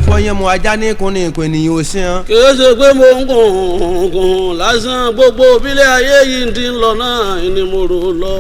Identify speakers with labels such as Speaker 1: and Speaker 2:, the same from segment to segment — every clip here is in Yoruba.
Speaker 1: Fọyín mu ajá ní ìkùnrin ìkùn ènìyàn ò sí hàn.
Speaker 2: Kìí ṣe pé mo ń gùn gùn lásán, gbogbo bílẹ̀ ayé yìí ti ń lọ náà ni mo rò lọ.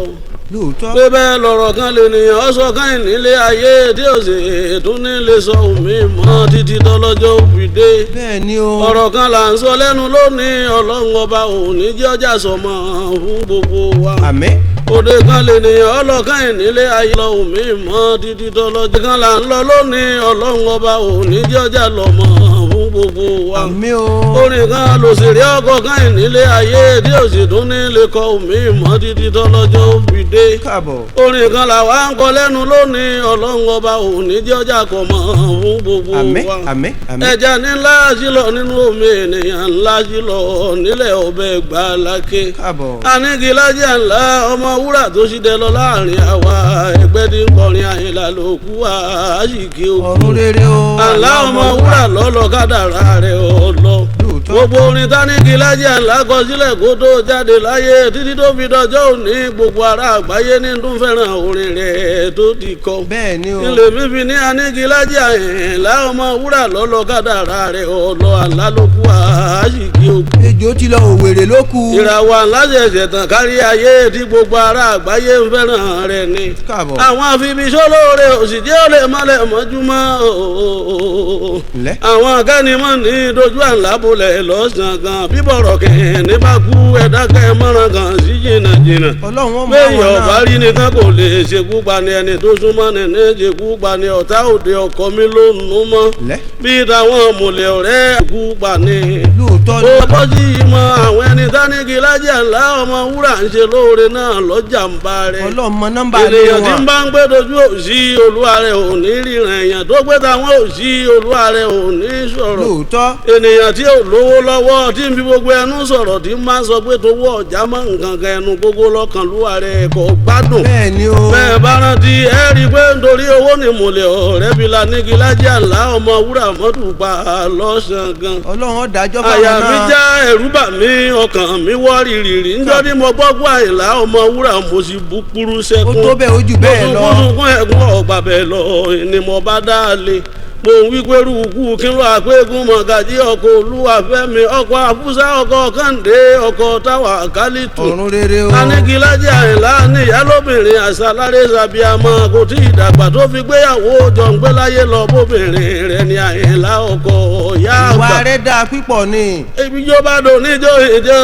Speaker 1: Lóòótọ́.
Speaker 2: Pé bẹ́ẹ̀ lọ̀rọ̀ kan lè nìyàn ọ̀sọ̀ kan nílé ayé tí ò sì tún ní lè sọ omi mọ́ títí tọ́lọ́jọ́ òbí dé.
Speaker 1: Bẹ́ẹ̀ ni o.
Speaker 2: Ọ̀rọ̀ kan là ń sọ lẹ́nu lónìí, Ọlọ́run Ọba ò ní jẹ́ ọjà sọmọ fún gbogbo wa.
Speaker 1: Àmín.
Speaker 2: Òde kan lè nìyàn ọlọ́kàn ìnílé ayé lọ omi mọ́ títí tọ́lọ́jọ́ kan là ń lọ lónìí, Ọlọ́run Ọba ò ní jẹ́ ọjà lọ́mọ fún gbogbo wa.
Speaker 1: Àmín o.
Speaker 2: Orin kan lòsèré ọkọ̀ kan ìnílé ayé tí ò sì tún ní lè kọ omi mọ́ títí tọ́lọ́jọ́ òbí dé.
Speaker 1: Káàbọ̀.
Speaker 2: Orin kan làwa ń kọ lẹ́nu lónìí, Ọlọ́run Ọba ò ní jẹ́ ọjà kọ̀ mọ́ fún gbogbo
Speaker 1: Àmín.
Speaker 2: wa.
Speaker 1: Àmín, àmín.
Speaker 2: Ẹja ńlá sílọ nínú omi, ènìyàn ńlá sílọ nílẹ̀ ọbẹ̀ gbàlákè.
Speaker 1: Káàbọ̀.
Speaker 2: Anigilájà ńlá ọmọ wúrà tó sì dẹ lọ láàrin àwa ẹgbẹ́ tí ń kọrin Àyìnlá ló kú àṣìkí òkú.
Speaker 1: Ọ̀run rere o.
Speaker 2: Àlá ọmọ wúrà lọ́lọ́ kádàrá rẹ̀ ọlọ́.
Speaker 1: Lóòótọ́.
Speaker 2: Gbogbo orin tánigilájà ńlá kọ sílẹ̀ kó tó jáde láyé títí tó fi dọjọ́ òní, gbogbo ará àgbáyé ní tún fẹ́ràn orin rẹ̀ tó ti kọ.
Speaker 1: Bẹ́ẹ̀ ni o.
Speaker 2: Ilé mi fi ní anigilájà ńlá ọmọ wúrà lọ́lọ́ kádàrá rẹ̀ ọlọ́, àlá ló kú àṣìkí òkú.
Speaker 1: Ejò ti lọ, òwèrè ló kù.
Speaker 2: Ìràwọ̀ aláṣẹ̀ṣẹ̀ tàn kárí ayé tí gbogbo ará àgbáyé ń fẹ́ràn rẹ̀ ni.
Speaker 1: Káàbọ̀.
Speaker 2: Àwọn afibiṣólóore òsì jẹ́ ó lè mọ́lẹ̀ mọ́júmọ́ ooo.
Speaker 1: Ǹlẹ́.
Speaker 2: Àwọn akẹ́nimọ̀ ní dojú àlábòlẹ̀ lọ́sàn-án kan bíbọ̀rọ̀ kẹ́hìn ní bá kú ẹ̀dá kẹ́ mọ́ràn kan sí jìnnà jìnnà.
Speaker 1: Ọlọ́run ó mọ
Speaker 2: Bẹ́ẹ̀
Speaker 1: àwọn
Speaker 2: ọ̀bá
Speaker 1: náà.
Speaker 2: rí nìkan kò lè ṣekú pani, ẹni tó súnmọ́ ni ní ṣekú pani, ọ̀tá òde ọkọ mi ló nù mọ́.
Speaker 1: Ǹlẹ́.
Speaker 2: Bí táwọn mọ̀lẹ́ ọ̀rẹ́ kú pani
Speaker 1: Lóòótọ́
Speaker 2: ó
Speaker 1: ni.
Speaker 2: bọ́ sí ìmọ̀ àwọn ẹni táníkì lájà ńlá ọmọ wúrà ń ṣe lóore náà lọ́jà ń bá rẹ̀.
Speaker 1: Ọlọ́run mọ nọ́mbà lé
Speaker 2: Ènìyàn tí
Speaker 1: wọn.
Speaker 2: ń bá ń gbé dojú òsì olúwa rẹ̀ ò ní ríran, èèyàn tó gbé táwọn òsì olúwa rẹ̀ ò ní sọ̀rọ̀.
Speaker 1: Lóòótọ́.
Speaker 2: Ènìyàn tí ò lówó lọ́wọ́ tí ń fi gbogbo ẹnu sọ̀rọ̀, tí ń máa ń sọ pé tówó ọ̀já mọ́ nǹkan kan, ẹnu gbogbo lọ́kàn lúwa rẹ̀ kò gbádùn.
Speaker 1: Bẹ́ẹ̀ ni o.
Speaker 2: Bẹ́ẹ̀ bá rántí ẹ rí i pé nítorí owó ni mọ̀lẹ́ ọ̀rẹ́ fi la nígi lájà ńlá ọmọ wúrà mọ́tò pa lọ́sàn-án gan.
Speaker 1: Ọlọ́run ó dájọ́
Speaker 2: Àyà
Speaker 1: fáwọn
Speaker 2: mi
Speaker 1: náà.
Speaker 2: já, ẹ̀rù bà mí, ọkàn mi wọ́ rìrìrì níjọ́ tí mo gbọ́ pé Àyìnlá ọmọ wúrà, mo sì bú kúrú
Speaker 1: Ó
Speaker 2: sẹ́kún.
Speaker 1: tó bẹ́ẹ̀, ó jù bẹ́ẹ̀ lọ.
Speaker 2: Mo sunkún ẹ̀gún ọ̀gbà bẹ́ẹ̀ lọ ni mo bá dá a lé. Mo ń wí pé rúkú kí ló àpégun mọ̀gàjí ọkọ̀ Olúwàfẹ́mi ọkọ̀ Àfúsá ọkọ̀ Kàǹdé ọkọ̀ táwa kálítù.
Speaker 1: Ọ̀run rere o.
Speaker 2: Anigilájẹ Àyìnlá níyà lóbìnrin àṣàlárẹ sàbíàmọ kò tí ì dàgbà tó fi gbéyàwó jọ̀ǹgbẹ́láyé lọ bóbìnrin rẹ̀ ní Àyìnlá ọkọ̀ ìyá
Speaker 1: Ìwà
Speaker 2: àgbà.
Speaker 1: rẹ̀ dáa pípọ̀ ni.
Speaker 2: Ibi bá do níjó ìjó,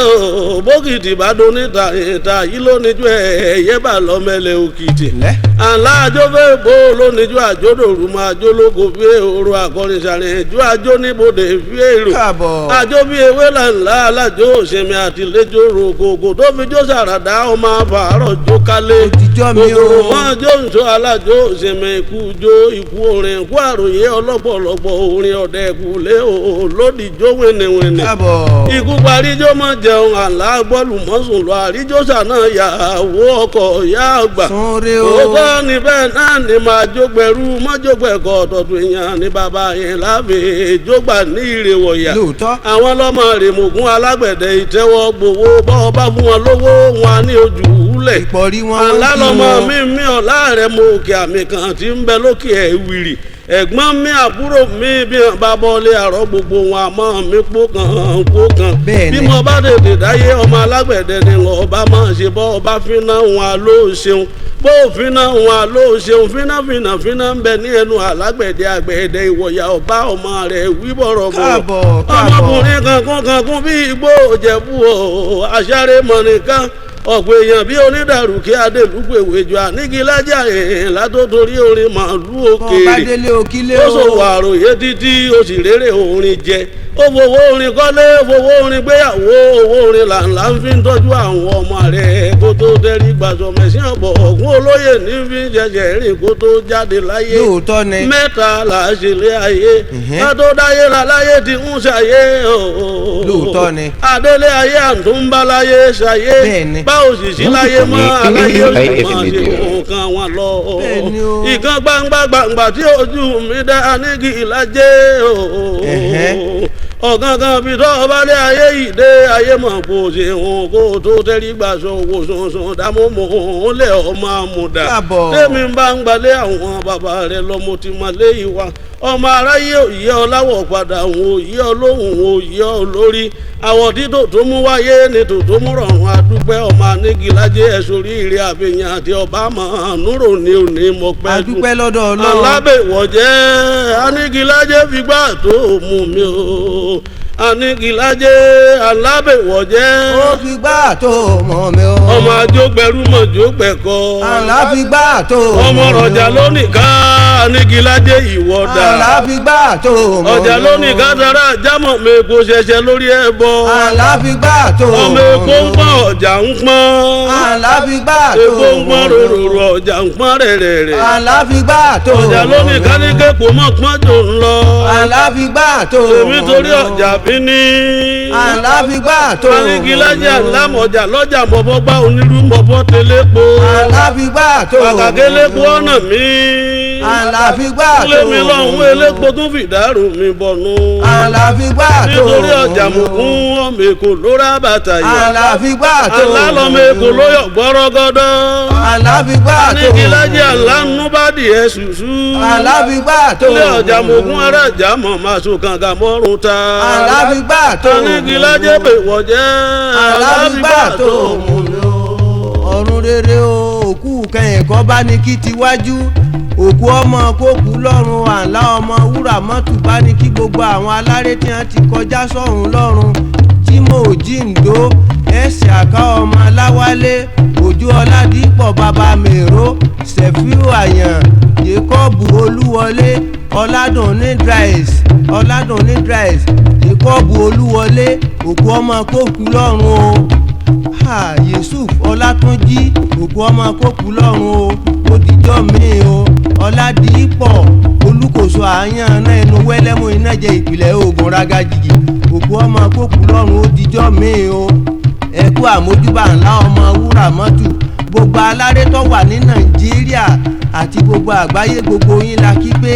Speaker 2: bókìtì bá do níta ìta yìí ló níjó ẹ̀yẹ́ bá lọ́mẹlẹ̀ òkìtì.
Speaker 1: Ǹlẹ́.
Speaker 2: Àlá àjọ fẹ́ bó ló níjó àjọdòrú mọ àjọ lóko fi èrò akọrin sàrìn ìjó àjọ níbodè fi èrò.
Speaker 1: Káàbọ̀.
Speaker 2: Àjọ bí ewé lànà alájọ òsèmi àtìlẹ́jọ́ rògògò tó fi jó sàràdá ọmọ àbàárọ̀ jó kálé.
Speaker 1: Òtijọ́ mi o.
Speaker 2: Kòkòrò mọ́ jó nso alájọ òsèmi ikú jó ikú orin ikú àròyé ọlọ́pọ̀lọpọ̀ orin ọ̀dẹ kùlé o lódì jó wìnìwìnì.
Speaker 1: Káàbọ̀.
Speaker 2: Ikú paríjó mọ́ jẹun àlá gbọ́lù mọ́sùn lọ àríjọ́sà náà yàwó ọkọ̀ ìyá àgbà.
Speaker 1: Súnre o.
Speaker 2: Òótọ́ ni bẹ́ẹ̀ náà ni máa jógbẹ̀rú mọ́jógbẹ̀kọ̀ ọ̀tọ̀tún èèyàn ní bàbá yẹn lábẹ́ jógbà ní ìrèwọ̀yà.
Speaker 1: Lóòótọ́.
Speaker 2: Àwọn lọ́mọ rèmọ̀gún alágbẹ̀dẹ ìtẹ́wọ́ gbowó bọ́ ọba fún wọn lówó wọn ní ojú lẹ̀.
Speaker 1: Ìpọ̀rí wọn wọ́n
Speaker 2: Àlá
Speaker 1: kí
Speaker 2: lọmọ
Speaker 1: wọn.
Speaker 2: mi ọ̀la rẹ̀ mo òkè àmì kan tí ń bẹ lókè ẹ̀ wìrì, ẹ̀gbọ́n mi, àbúrò mi, bí wọn bá bọ́lé àárọ̀ gbogbo wọn àmọ́ mi pó kan pó kan.
Speaker 1: Bẹ́ẹ̀
Speaker 2: Bí
Speaker 1: ni.
Speaker 2: mo bá tètè dáyé, ọmọ alágbẹ̀dẹ ni wọn ọba máa ṣe bọ́ ọba fínà wọn ló ṣeun, bó fínà wọn ló ṣeun, fínà fínà fínà ń bẹ ní ẹnu alágbẹ̀dẹ, àgbẹ̀dẹ ìwọ̀yà ọba ọmọ rẹ̀ wí bọ̀rọ̀bọ̀rọ̀.
Speaker 1: Káàbọ̀, káàbọ̀.
Speaker 2: Ọmọkùnrin kankan kankan bí igbó òjẹ̀bú o àṣàrè mọ̀ nìkan, ọ̀pọ̀ èèyàn bí onídàrúkẹ́ adélúgbèwéjọ ànígilájà èèyàn látó torí orin màálù
Speaker 1: Bọ́ bá
Speaker 2: òkèèrè.
Speaker 1: délé òkílé
Speaker 2: Ó
Speaker 1: o.
Speaker 2: ṣòwò àròyé títí ó sì rérè orin jẹ, ó fowó orin kọ́lé, ó fowó orin gbéyàwó, owó orin làǹlà ń fi ń tọ́jú àwọn ọmọ rẹ̀ kó tó tẹ́rí gbàsọ mẹ̀sìn ọ̀bọ̀ ọ̀gùn olóyè ní fi ń ṣẹ̀ṣẹ̀ rìn kó tó jáde láyé.
Speaker 1: Lóòótọ́ ni.
Speaker 2: Mẹ́ta là á ṣe lé ayé. Ká tó dáyé la láyé ti ń ṣàyé o.
Speaker 1: Lóòótọ́ ni.
Speaker 2: Adélé ayé àtúnbáláyé ṣàyé.
Speaker 1: Bẹ́ẹ̀ ni.
Speaker 2: Bá òṣìṣẹ́ láyé mọ́ aláyé òṣìṣẹ́ máa ṣe nǹkan wọn lọ.
Speaker 1: Bẹ́ẹ̀ ni o.
Speaker 2: Ìkan gbangba gbangba tí ojú mi dá nígi ìlàjẹ́ o.
Speaker 1: Ẹ̀hẹ́n.
Speaker 2: Ọ̀gángan bí tọ́ ọba lé ayé ìdè ayé mọ̀ kó ṣe òun kó tó tẹ́rí gbàsọ owó sọ̀nsọ̀n dámọ́mọ́ lẹ̀ ọmọ àmúdà. Tẹ́mi bá ń gbalẹ̀ àwọn bàbá rẹ̀ lọ́mọ tí mà lé ìwà. Ọmọ aráyé òye ọláwọ̀ padà òun òye ọlóhùn òye olórí. Àwọ̀ títò tó mú wáyé ni tòtó mú rọrùn adúpẹ́ ọmọ anígilájẹ́ ẹ̀sùn oríire àfihàn àti ọba mọ̀ núrò ní òní mọ̀ pẹ́.
Speaker 1: Adúpẹ́ lọ́dọ̀ Ọlọ́run.
Speaker 2: Alábẹ̀wọ̀jẹ́ anígilájẹ́ fìgbà tó mú mi o. Anigilájẹ́ alábẹ̀wọ̀jẹ́.
Speaker 1: Ó fi gbà tó mọ̀ mi o.
Speaker 2: Ọmọ ajógbẹ̀rú mọ̀ jógbẹ̀kọ.
Speaker 1: Aláfigbà tó mọ̀ mi o.
Speaker 2: Ọmọ rọjà lónìí ká anigilájẹ́ ìwọ́dà.
Speaker 1: Aláfigbà tó mọ̀ mi o.
Speaker 2: Ọjà lónìí ká dára jámọ̀ mi kò ṣẹ̀ṣẹ̀ lórí ẹbọ.
Speaker 1: Aláfigbà tó mọ̀ mi o.
Speaker 2: Ọmọ èkó ń pọ́n ọjà ń pọ́n.
Speaker 1: Aláfigbà tó
Speaker 2: mọ̀ mi o. Èkó ń pọ́n rororo ọjà ń pọ́n rẹ̀rẹ̀rẹ̀.
Speaker 1: Aláfigbà tó mọ̀ mi o.
Speaker 2: Ọjà lónìí ká ní kéko mọ̀ pọ́n jò ń lọ.
Speaker 1: Aláfigbà tó mọ̀ mi o.
Speaker 2: Èmi torí ọjà bí ní.
Speaker 1: Aláfigbà tó.
Speaker 2: Anigilájẹ́ alámọ̀jà lọ́jà mọ̀bọ́ gbá onírú mọ̀bọ́ tẹlẹ́po.
Speaker 1: Aláfigbà tó.
Speaker 2: Kàkàkélépo ọ̀nà mi.
Speaker 1: Aláfigbà tó.
Speaker 2: Lémi lọ́hún elépo tó fìdárò mi bọ̀nú.
Speaker 1: Aláfigbà tó.
Speaker 2: Nítorí ọjà mọ̀kún ọmọ èkó ló rà bàtà yìí.
Speaker 1: Aláfigbà tó.
Speaker 2: Alálọ́mọ èkó ló yọ̀ gbọ́rọ́gọ́dọ́.
Speaker 1: Aláfigbà tó.
Speaker 2: Anigilájẹ́ alánúbàdì ẹ̀ ṣùṣù.
Speaker 1: Aláfigbà tó.
Speaker 2: Ilé ọjà mọ̀kún arájà mọ̀ máa so kàǹgà mọ́rùn ta.
Speaker 1: Aláfigbà tó.
Speaker 2: Anigilájẹ́ bèwọ̀ jẹ́.
Speaker 1: Aláfigbà tó mú mi o. Ọ̀run rere o, òkú kẹyìn kọ́ bá ní kí tiwájú òkú ọmọ kókú lọ́run àlá ọmọ wúrà mọ́tò bá ní kí gbogbo àwọn aláré tí wọ́n ti kọjá sọ́run lọ́run Jimoh Jíǹdó ẹ̀sìn àká ọmọ aláwálé òjò ọládìpọ̀ bàbá mèrò Sefiu Àyàn Jacob Olúwọlé Ọládùnní Dries Ọládùnní Dries Jacob Olúwọlé òkú ọmọ kókú lọ́run o. Ha, Yusuf Ọlátúnjí òkú ọmọ kókú lọ́run o òdìjọ́ mi o Ọládìpọ̀ Olúkòso àyàn náà ẹnu wẹ́lẹ́mú iná jẹ ìpìlẹ̀ oògùn ragajìgì òkú ọmọ kókú lọ́run òdìjọ́ mi o. Ẹkú àmójúbà ńlá ọmọ wúrà mọ́tù gbogbo aláré tó wà ní Nàìjíríà àti gbogbo àgbáyé gbogbo yín la kí pé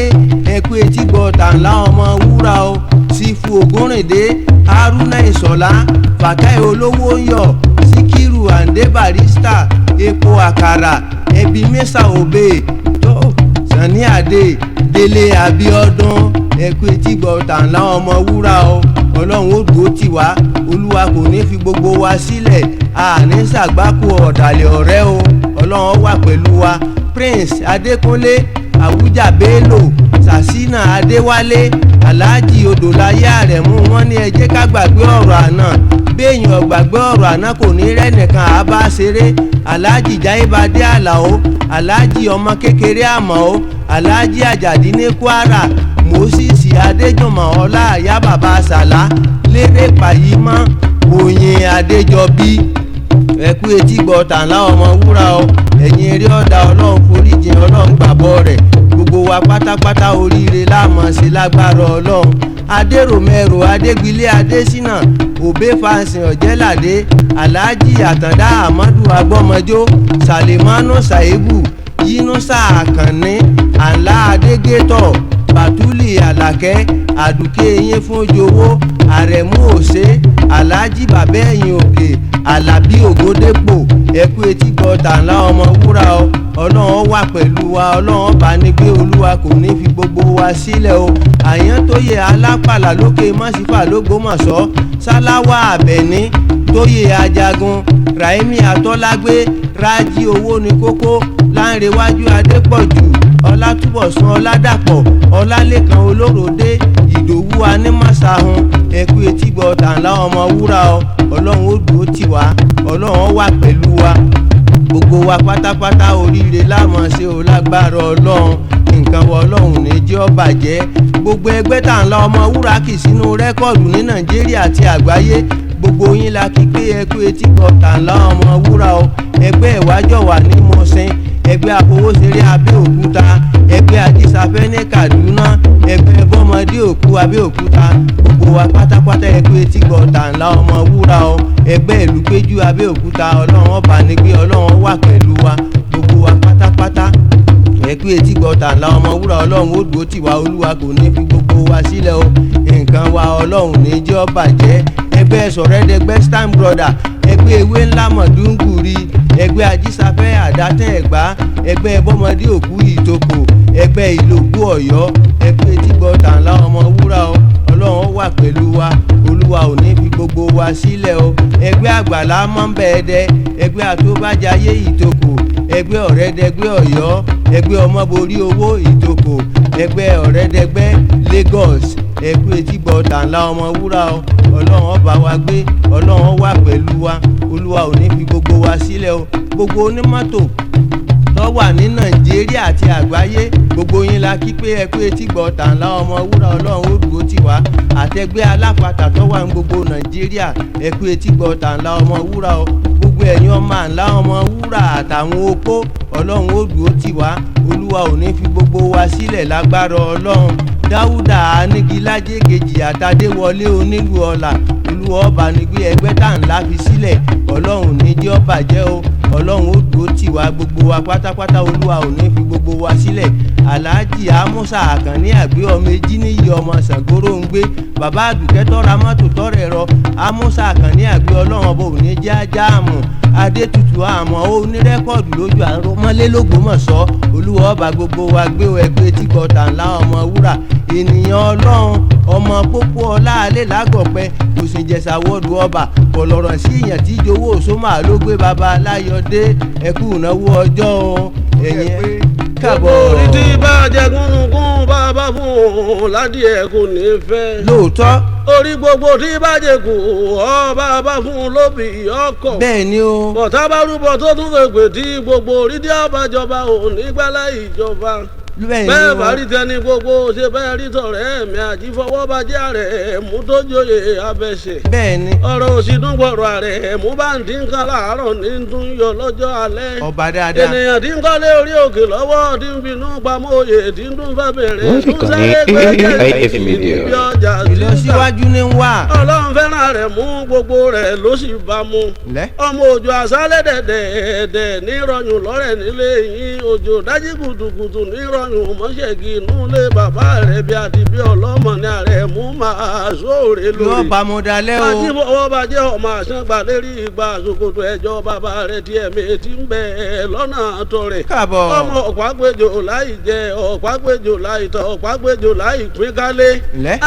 Speaker 1: ẹkú etí gbọ́ tàǹlà ọmọ wúrà o. Sífù Ògúnrìndé Haruna Ìṣọ̀lá Fàtáì olówó ń yọ̀ Síkírù Àǹdé Barrister epo àkàrà ẹbí mẹ́sà òbè tó Sàní Àdé Délé Abíọ́dún ẹkú etí gbọ́ tàǹlà ọmọ wúrà o. Ọlọ́run ó dúró tì wá, Olúwa kò ní fi gbogbo wa sílẹ̀, àní ṣàgbákò ọ̀dàlẹ̀ ọ̀rẹ́ o. Ọlọ́run wà pẹ̀lú wa. Prince Adékúnlé Àwùjá Bello Sàṣínà Adéwálé Alhaji Odòláyé Àrẹ̀mú wọn ní ẹ jẹ́ ká gbàgbé ọ̀rọ̀ àná béèyàn gbàgbé ọ̀rọ̀ àná kò ní rẹ́nìkan àbá ṣeré. Alhaji Jáyébadé Àlàó Alhaji ọmọ kékeré Àmọ́ Alhaji Àjàdí ní Kwara Moses Adéjùmọ̀ ọlá àyà bàbá Sàlá lérè pàyímọ́ Oyin Adéjọbí ẹkú etí gbọ́ tàǹlà ọmọ wúrà o. Ẹ̀yin eré ọ̀dà Ọlọ́run foríjìn Ọlọ́run gbàbọ̀ rẹ̀ gbogbo wa pátápátá oríire láàmọ̀ sí lágbára Ọlọ́run. Adéròmẹ́rò Adégbílé Adésínà Òbé Fansin Ọ̀jẹ́ládé Alhaji Àtàndá Ahmadu Agbọ́mọjó Sàlẹ̀mánú Sàìbù Yínúsà Àkànní Ànlá Adégétọ̀ Bàtúlì Àlàkẹ́ Àdùkẹ́ eyín fún jowó Àrẹ̀mú Òsè Alhaji Bàbá Ẹ̀yìn Òkè Àlàbí Ògòdépò ẹkú etí gbọ́ tàǹlà ọmọ wúrà o. Ọlọ́run wà pẹ̀lú wa, Ọlọ́run bá ní gbé Olúwa kò ní fi gbogbo wa sílẹ̀ o. Àyàntóyè Alápàlà lókè Mọ́sífà lÓgbómọ̀ṣọ́ Sáláwà Àbẹ̀ní Tóyè Ajagun Ràìmí Àtọ́lágbé Rájí owó ní kókó Láńrewájú Adépọ̀jù Ọlátúbọ̀sún Ọládàpọ̀ Ọlálékan Olóròdé Ìdòwú Anímọ̀sáhun ẹkú etí gbọ́ tàǹlà ọmọ wúrà o. Ọlọ́run ó dúró tì wá, Ọlọ́run wà pẹ̀lú wa gbogbo wa pátápátá oríire láàmọ̀ ṣe o lágbára Ọlọ́run. Nǹkan wọ Ọlọ́run ní jẹ́ ó bàjẹ́. Gbogbo ẹgbẹ́ tàǹlà ọmọ wúrà kì sínú rẹ́kọ̀dù ní Nàìjíríà àti àgbáyé gbogbo yín la kí pé ẹkú etí gbọ́ tàǹlà ọmọ wúrà o. Ẹgbẹ́ ìwájọ́ wà ní Mọ̀sìn, ẹgbẹ́ afowóṣeré Abẹ́òkúta, ẹgbẹ́ ajísafẹ́ ní Kaduna, ẹgbẹ́ bọ́mọdé òkú Abẹ́òkúta gbogbo wa pátápátá ẹkú etí gbọ́ tàǹlà ọmọ wúrà o. Ẹgbẹ́ ìlú péjú Abẹ́òkúta Ọlọ́run ọba ní gbé Ọlọ́run wà pẹ̀lú wa gbogbo wa pátápátá ẹkú etí gbọ́ tàǹlà ọmọ wúrà. Ọlọ́run ó dúró tì wá, Olúwa kò ní fi gbogbo wa sílẹ̀ o. Nǹkan wa Ọlọ́run ní jẹ́ ó bàjẹ́. Ẹgbẹ́ Sọ̀rẹ́dẹ́gbẹ́ Stan Brother, ẹgbẹ́ Ewé Ńlá Mọ̀dúngùrì, ẹgbẹ́ Ajísáfẹ́ Àdátẹ́ Ẹ̀gbá, ẹgbẹ́ Bọ́mọdé Òkú Ìtòkò, ẹgbẹ́ Ìlògbó Ọ̀yọ́, ẹgbẹ́ Etígbọ̀ Tànlá ọmọ wúrà o. Ọlọ́run wà pẹ̀lú wa, Olúwa ò ní fi gbogbo wa sílẹ̀ o. Ẹgbẹ́ Àgbàlá Mọ́ńbẹ́ẹ́dẹ́, ẹgbẹ́ Àtóbájayé Ìtòkò, ẹgbẹ́ Ọ̀rẹ́dẹ́gbẹ́ Ọ̀yọ́, ẹgbẹ́ Ọmọborí Owó Ìtòkò, ẹgbẹ́ Ọ̀rẹ́dẹ́gbẹ́ Lagos, ẹkú Etígbọ̀ Tànlá ọmọ wúrà o. Ọlọ́run ọba wa gbé, Ọlọ́run wà pẹ̀lú wa, Olúwa ò ní fi gbogbo wa sílẹ̀ o. Gbogbo onímọ́tò tó wà ní Nàìjíríà àti àgbáyé, gbogbo yín la kí pé ẹkú Etígbọ̀ Tànlá ọmọ wúrà, Ọlọ́run ó dúró tì wá. Àtẹgbẹ́ alápatà tó wà ní gbogbo Nàìjíríà, ẹkú Etígbọ̀ Tànlá ọmọ wúrà o. Gbogbo ẹ̀yin ọmọ ànlá ọmọ wúrà àtàwọn opó, Ọlọ́run ó dúró tì wá, Olúwa ò ní fi gbogbo wa sílẹ̀ lágbára Ọlọ́run. Dáúdà Anígilájé kejì àtàdéwọlé onílù ọlà, Olúwa ọba ní gbé ẹgbẹ́ Tànlá fi sílẹ̀, Ọlọ́run ní jẹ́ ó bàjẹ́ o. Ọlọ́run ó dúró tì wá gbogbo wa pátápátá, Olúwa ò ní fi gbogbo wa sílẹ̀. Alhaji Amusa Àkànní àgbé ọmọ ejí níyì ọmọ Ṣàngóró ń gbé, bàbá àdùkẹ́ tọ́ra mọ́tò tọ́rẹ̀ rọ. Amusa Àkànní àgbé, Ọlọ́run ọba ò ní jẹ́ ajáàmù. Adétutù àmọ́ ó ní rẹ́kọ̀dù lójú àrùn mọ́lélógbòmọ̀ṣọ́, Olúwa ọba gbogbo wa gbé o. Ẹgbẹ́ Etígbọ̀ Tànlá ọmọ wúrà, ènìyàn Ọlọ́run ọmọ pópó ọlá alẹ́ lágọ̀pẹ́ òsìnjẹsà wọ́ọ̀dù ọba kọlọ̀rọ̀ sí ìyàn tí ìjowó òṣòmà ló gbé baba Láyọ̀dé, ẹkú ìnáwó ọjọ́ o. Ẹ̀yìn káàbọ̀.
Speaker 2: Orí tí bá jẹ gúnugún bá fún un ládìẹ kò ní fẹ́.
Speaker 1: Lóòótọ́.
Speaker 2: Orí gbogbo tí bá jẹ kù ọ bá fún un lóbì ọkọ̀.
Speaker 1: Bẹ́ẹ̀ ni o.
Speaker 2: Bọ̀tá bá rúbọ tó tún fèpè tí gbogbo orí tí ọbàjọba ò ní gbálá ìjọba.
Speaker 1: Bẹ́ẹ̀
Speaker 2: bẹ́ẹ̀ bá rí tẹni gbogbo ṣe bẹ́ẹ̀ rí tọ̀rẹ́ mi àjífọwọ́bajẹ́ rẹ̀ mú tó joyè abẹ́sẹ̀.
Speaker 1: Bẹ́ẹ̀ ni.
Speaker 2: Ọ̀rọ̀ òsì tún gbọ̀rọ̀ rẹ̀ mú bá ń dín kan láàárọ̀ ní tún yọ lọ́jọ́ alẹ́.
Speaker 1: Ọba dáadáa.
Speaker 2: Ènìyàn tí ń kọ́lé orí òkè lọ́wọ́ tí ń finú pamọ́ oyè tí ń tún fẹ́ bèrè.
Speaker 3: Wọ́n fi kàn ní AAIF Media.
Speaker 1: Ìlọsíwájú ní ń wà.
Speaker 2: Ọlọ́run fẹ́ràn rẹ̀ mú gbogbo rẹ̀ ló sì bá mu. Ọmọ òjò àṣálẹ̀ dẹ̀dẹ̀dẹ̀ nírọ̀yùn lọ́rẹ̀ nílé yín, òjò dájí kùtùkùtù nírọ̀yùn mọ́ṣẹ́gi inú lé bàbá rẹ̀ bí àti bí ọlọ́mọ ní ààrẹ mú máa sóòrè lórí.
Speaker 1: Yóò bá mu dalẹ́ o.
Speaker 2: Àti fọwọ́ bá jẹ́ ọmọ àṣàgbà lérí ìgbà ṣòkòtò ẹjọ́ bàbá rẹ̀ tí ẹ̀mí ti ń bẹ lọ́nà tọrẹ.
Speaker 1: Káàbọ̀.
Speaker 2: Ọmọ ọ̀pá-gbèjò láì jẹ ọ̀pá-gbèjò láì tọ̀ ọ̀pá-gbèjò láì pín kálé.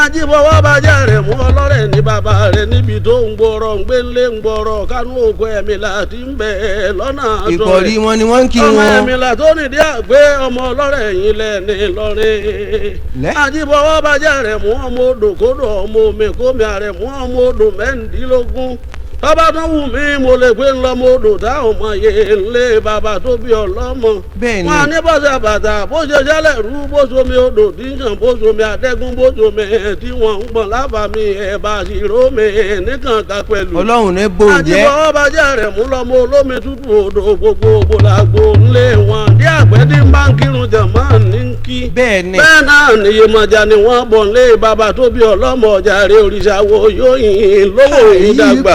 Speaker 2: Àti fọwọ́ bá jẹ́ rẹ̀ mú ọlọ́rẹ̀ ní bàbá rẹ̀ níbi tó ń gbọ́rọ̀ ń gbélé ń gbọ́rọ̀ kánú òkú ẹ̀mí là ti ń bẹ lọ́nà tọrẹ.
Speaker 1: Ìkọ̀rí wọn ni wọ́n ń kí wọn.
Speaker 2: Ọmọ ẹ̀mí là tó nìdí àgbé ọmọ ọlọ́rẹ̀ yìí lẹ̀ ní lọ́rin. Àjíbọ̀wọ́ bàjẹ́ rẹ̀ mú ọmọ odò kódò ọmọ omi kómi àrẹ̀ mú ọmọ odò mẹ́rìndínlógún. Tọ́ba tó wù mí mo lè gbé ńlọmọ odò táwọn ọmọ yé ńlé bàbá tó bí ọlọ́mọ.
Speaker 1: Bẹ́ẹ̀ni.
Speaker 2: Wọn ní bọ́sẹ̀ bàtà bó ṣe ṣẹlẹ̀ rú bó ṣomi odò tí ń sàn bó ṣomi àdẹ́gún bó ṣomi tí wọ́n ń gbọ̀n lábàámi ẹ̀bà ṣìrómi nìkan ká pẹ̀lú.
Speaker 1: Ọlọ́run ní bò jẹ́.
Speaker 2: Àjíbọ̀wọ́ bàjẹ́ rẹ̀ mú lọ́mọ olómi tútù odò gbogbo gbòlàgbò ńlé wọn. Dí àgbẹ̀ tí ń bá ń kírun jàmọ́ ní kí.
Speaker 1: Bẹ́ẹ̀ni.
Speaker 2: Bẹ́ẹ̀ náà ni Yemọja ni wọ́n bọ̀ ńlé bàbá tó bí ọlọ́mọ ọjà rẹ̀ òrìṣà wo yóò yìn lówó ìdàgbà.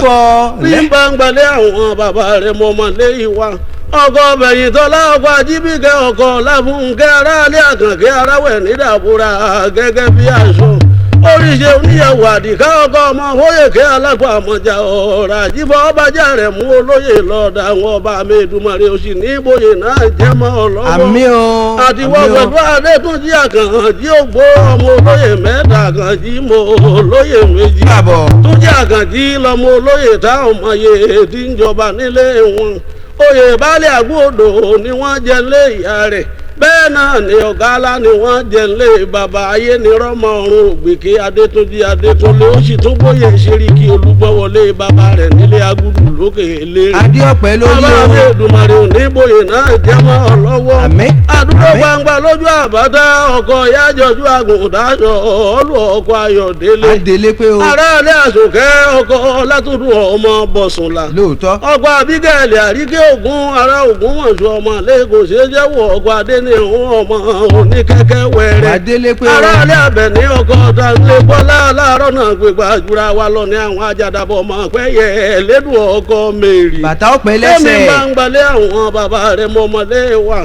Speaker 2: Bí n bá ń gbalẹ̀ àwọn bàbá rẹ̀ mọ̀mọ́ lé ìwà ọkọ bẹ̀yìn tọ́lá ọkọ ajíbíkẹ́ ọkọ láfúnkẹ́ aráalé àkànkẹ́ aráwẹ̀ nídàbúrà gẹ́gẹ́ bí aṣọ oríṣi oníyàwó àdìká ọkọ ọmọ oyèké alápò àmọ̀jà ọ̀rọ̀ àjíbọ̀ ọbàjá rẹ̀ mú olóyè lọ́ọ̀dà àwọn ọba mi Èdùmàrè òsì ní ìbòye náà jẹ́mọ́ ọlọ́wọ́.
Speaker 1: Àmín o.
Speaker 2: Àtiwọ́ pẹ̀lú Adétúnjì Àkànjí ògbó ọmọ olóyè mẹ́ta Àkànjí mọ olóyè méjì. Túnjí Àkànjí lọmọ olóyè táwọn ọmọ yèé ti ń jọba nílé wọn. Oyè baálé àgbòdò ni wọ́n jẹ lé ìyá rẹ̀, bẹ́ẹ̀ náà ni ọ̀gá alá ni wọ́n jẹ lé bàbá ayé ni rọ́mọ ọ̀run ògbèké Adétúnjì Adékúnlé ó sì tún gbóyè Ṣeríkì Olúgbọ́wọlé bàbá rẹ̀ nílé agúdù lókè eléré.
Speaker 1: Adéọ̀pẹ́ lórí o.
Speaker 2: Bàbá mi Èdùmàrè òní bóyè náà jẹ́mọ́ ọlọ́wọ́.
Speaker 1: Àmín.
Speaker 2: Àdúgbò gbangba lójú àbáta ọkọ̀ yájọjú àgùntàṣọ ọlù ọkọ̀ Ayọ̀délé.
Speaker 1: Adélé pé o.
Speaker 2: Aráalé àsòkẹ́ ọkọ̀ Látúndù ọmọ Bọ̀sùnlá.
Speaker 1: Lóòótọ́.
Speaker 2: Ọkọ̀ Abígẹ́lì Àríkẹ́ Ògún ará Ògún wọ̀nsù ọmọ lẹ́kọ̀ọ́ ṣe jẹ́wọ́ ọkọ̀ adé ní ìhun ọmọ oníkẹ́kẹ́ wẹ̀rẹ̀.
Speaker 1: Adélé pé o.
Speaker 2: Aráalé Àbẹ̀ní ọkọ̀ ọ̀tàlẹ̀ bọ́lá aláàárọ̀ náà gbégbá jura wa lọ ní àwọn ajádàbọ̀ ọmọ pẹ́yẹ lẹ́dùn ọkọ̀ mẹ́rì.
Speaker 1: Bàtà ọ̀pẹ lẹ́sẹ̀.
Speaker 2: Èmi bá ń gbalẹ̀ àwọn bàbá rẹ̀ mọ́ ọmọdé wa.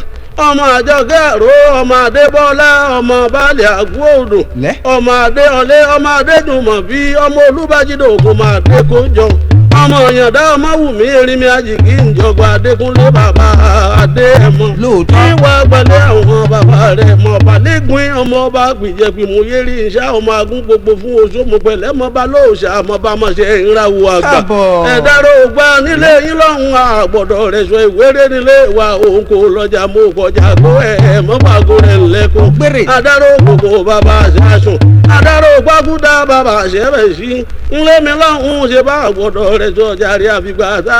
Speaker 2: Ọmọ àjọkẹ́ àró, ọmọ adébọ́lá, ọmọ baálé àgọ́ odò,
Speaker 1: Lẹ́.
Speaker 2: ọmọ adéọlé, ọmọ adédùnmọ̀ bí ọmọ olúbàjídò ògùn máa dé kó jọ, ọmọ ọ̀yàndá, ọmọ wùmí erinmi àjìkí ìjọba adékúnlé, bàbá adéẹmọ.
Speaker 1: Lóòótọ́.
Speaker 2: Ìwà gbalẹ̀ àwọn bàbá rẹ̀ mọ̀ balẹ̀gbìn, ọmọ ọba gbìjẹ̀gbìmù yérí iṣẹ́, ọmọ agún gbogbo fún oṣooṣù pẹ̀lẹ́ mọba lóòṣà mọba mọṣẹ́ ìràwọ̀ àgbà.
Speaker 1: Káàbọ̀.
Speaker 2: Ẹ̀dárò gba nílé yín lọ́hùn, àgbọ̀dọ̀ rẹ̀ sọ ìwéré nílé wa, òun kò lọ́jà mú kọjá kó ẹ̀ mọ́bàgò rẹ̀ lẹ́kùn.
Speaker 1: Gbére.
Speaker 2: Adáró gbogbo bàbá àṣàṣùn, adáró gbágúdá bàbá àṣẹbẹ̀ sí ńlẹ́mi lọ́hùn, ṣe bá àgbọ̀dọ̀ rẹ̀ sọ jàre, àfìgbà tá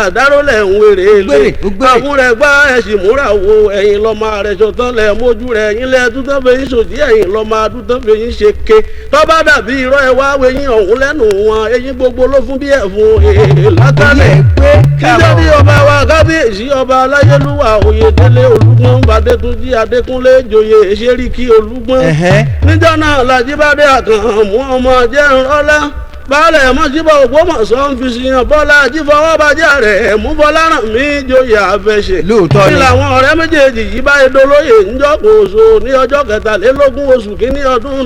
Speaker 2: àdáró lẹ̀ ń wéré lé.
Speaker 1: Gbére, ó gbére.
Speaker 2: Àmúrẹ̀ gbá ẹ̀sìn múra wo ẹ̀yìn lọ́mọ rẹ̀ sọ̀tàn lẹ̀ mójú rẹ̀ ẹ̀yìn lẹ̀ dúdán fẹ̀yìn sòdí, ẹ̀yìn lọ́mọ adúdán fẹ̀yìn ṣe ké tọ́ba dàbí irọ́ ẹ̀ wá wẹ̀yìn ọ̀hún lẹ́nu wọn, ẹ̀yìn gbogbo ló fún bí ẹ̀fún látàlẹ̀.
Speaker 1: Oyè pé.
Speaker 2: Kíjọ́ ní ọba wa kábíyèsí, ọba aláyélúwà Oyèdélé Olúgbọ́n Adétúnjì Adékúnlé joyè Ṣẹ́ríkì Olúgbọ́n. Níjọ́ náà Làjíbádé Àkànmú ọmọ jẹ́nrọ́lá baálẹ̀ mọ́síbọ̀ Ògbómọ̀ṣọ́ ń fi ṣìyàn bọ́lá ajífọwọ́bajẹ́ rẹ̀ mú bọ́lá ràn mí joyè àfẹsẹ̀.
Speaker 1: Lóòótọ́
Speaker 2: Ní
Speaker 1: ni.
Speaker 2: làwọn ọ̀rẹ́ méjèèjì yìí bá dolóyè ńjọ́ kòso ní ọjọ́ 23 oṣù kínní ọdún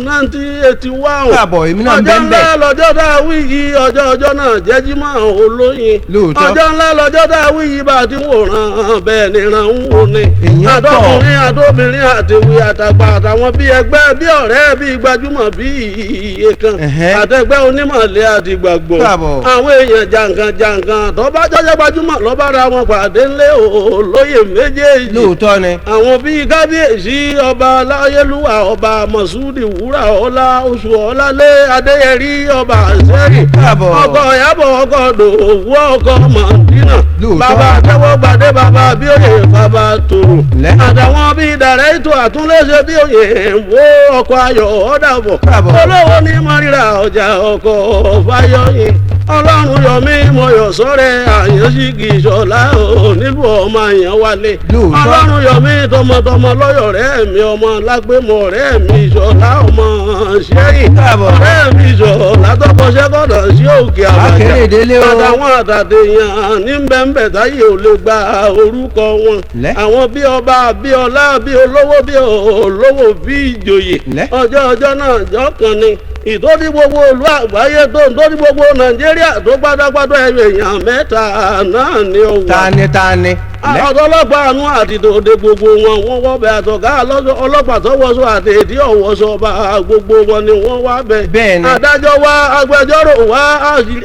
Speaker 2: 1981.
Speaker 1: Káàbọ̀, èmi náà ń
Speaker 2: Ọjọ́
Speaker 1: bẹ́ ń
Speaker 2: ńlá
Speaker 1: bẹ̀.
Speaker 2: lọ́jọ́ tá a wí yìí, ọjọ́ ọjọ́ náà jẹ́ Jímọ̀ olóyin.
Speaker 1: Lóòótọ́.
Speaker 2: Ọjọ́ ńlá lọ́jọ́ tá a wí yìí, bá a ti wòran bẹ́ẹ̀ ni ràn ń wò ni.
Speaker 1: Èèyàn pọ̀.
Speaker 2: Àtọkùnrin àtobìnrin àtèwe àtàgbà àtàwọn bíi ẹgbẹ́ bíi ọ̀rẹ́ bíi gbajúmọ̀ bíi iye kan àtẹgbẹ́ onímọ̀lẹ́ àti gbàgbọ́.
Speaker 1: Káàbọ̀.
Speaker 2: Àwọn èèyàn jàǹkàn jàǹkàn tó bá jọjọ́ gbajúmọ̀ lọ́ba ra wọn pàdé ńlé olóyè méjèèjì.
Speaker 1: Lóòótọ́ ni.
Speaker 2: Àwọn bíi kábíyèsí ọba aláyélúwà, ọba Mọ̀súdì Wúrà Ọlá Oṣù Ọlálé Adéyẹrí, ọba Àṣẹ́rì.
Speaker 1: Káàbọ̀.
Speaker 2: Ọkọ Ìyábọ̀, ọkọ Dòwú, ọkọ Mọ̀dínà.
Speaker 1: Lóòótọ́.
Speaker 2: Bàbá Àtẹwọ́gbàdé, bàbá Bíòyè, bàbá Tòrò.
Speaker 1: Lẹ́.
Speaker 2: Àtàwọn bíi dàrẹ́tò àtúnléṣe bíòyè wo ọkọ̀ ayọ̀ ọ̀dàbọ̀.
Speaker 1: Káàbọ̀.
Speaker 2: Olówó ní mọ́rírà ọjà, ọkọ̀ fáyọyìn ọlọ́run yọmí mọ̀yọ̀ sọ́rẹ́ àyànṣígì ìṣọ̀lá ò nílùú ọmọ àyàn wálé.
Speaker 1: Lóòótọ́.
Speaker 2: Ọlọ́run yọmí tọmọtọmọ lọ́yọ̀ rẹ̀ mi, ọmọ lágbèmọ̀ rẹ̀ mi, ìṣọ̀lá ọmọ ṣẹ́yìn.
Speaker 1: Káàbọ̀.
Speaker 2: Ọ̀rẹ́ mi ìṣọ̀lá tọkọṣẹ́ kọ̀dọ̀ sí òkè àbàjá.
Speaker 1: Akérèdélé o.
Speaker 2: Àtàwọn àtàdéyàn ní bẹ́ńbẹ́ táyé ò lè gba orúkọ wọn.
Speaker 1: Lẹ́.
Speaker 2: Àwọn bí ọba, bí ọlá, bí olówó, bí olówó, bí ìjòyè.
Speaker 1: Lẹ́.
Speaker 2: Ọjọ́ ọjọ́ náà jọ́ kan ni ìtòdí gbogbo ìlú àgbáyé tó ń tóní gbogbo Nàìjíríà tó pátápátá, ẹyọ èèyàn mẹ́ta náà ni ó wà.
Speaker 1: Tani tani. Lẹ́.
Speaker 2: Ọlọ́pàá àánú àti tòde gbogbo wọn, wọ́n wọ́ bẹ àtọ̀gá ọlọ́pàá tó wọṣọ àti èdè ọ̀wọ́sọ bá gbogbo wọn ni wọ́n wá bẹ.
Speaker 1: Bẹ́ẹ̀ ni.
Speaker 2: Adájọ́ wá, agbẹjọ́rò wá,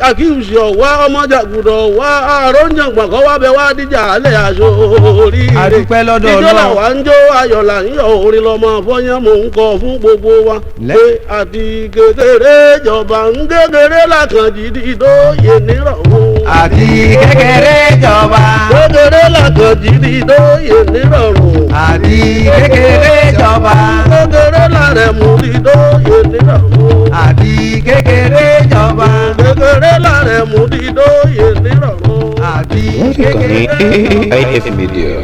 Speaker 2: àkíyèsí wá, ọmọjàgùdọ̀ wá, àròjàngbọ̀n kọ́ wá bẹ wá díjà alẹ́ aṣọ orí.
Speaker 1: A dúpẹ́ lọ́dọ̀
Speaker 2: Ijó
Speaker 1: Ọlọ́run.
Speaker 2: làwa ń jó, ayọ̀ là ń yọ̀, orin lọ́mọ fọyán mò ń kọ fún gbogbo wa.
Speaker 1: Lẹ́.
Speaker 2: Pé àti kékeré jọba ń kékeré làkànjì dídó yé nírọ̀rùn.
Speaker 1: Àti kékeré jọba.
Speaker 2: Kékeré làkànjì dídó yé nírọ̀rùn.
Speaker 1: Àti kékeré jọba.
Speaker 2: Kékeré làrẹ̀ mú dídó yé nírọ̀rùn.
Speaker 1: Àti kékeré jọba.
Speaker 2: Kékeré làrẹ̀ mú dídó yé nírọ̀rùn.
Speaker 1: Àti
Speaker 3: Lórí ìkànnì
Speaker 1: kékeré jọba.
Speaker 3: AIF Media.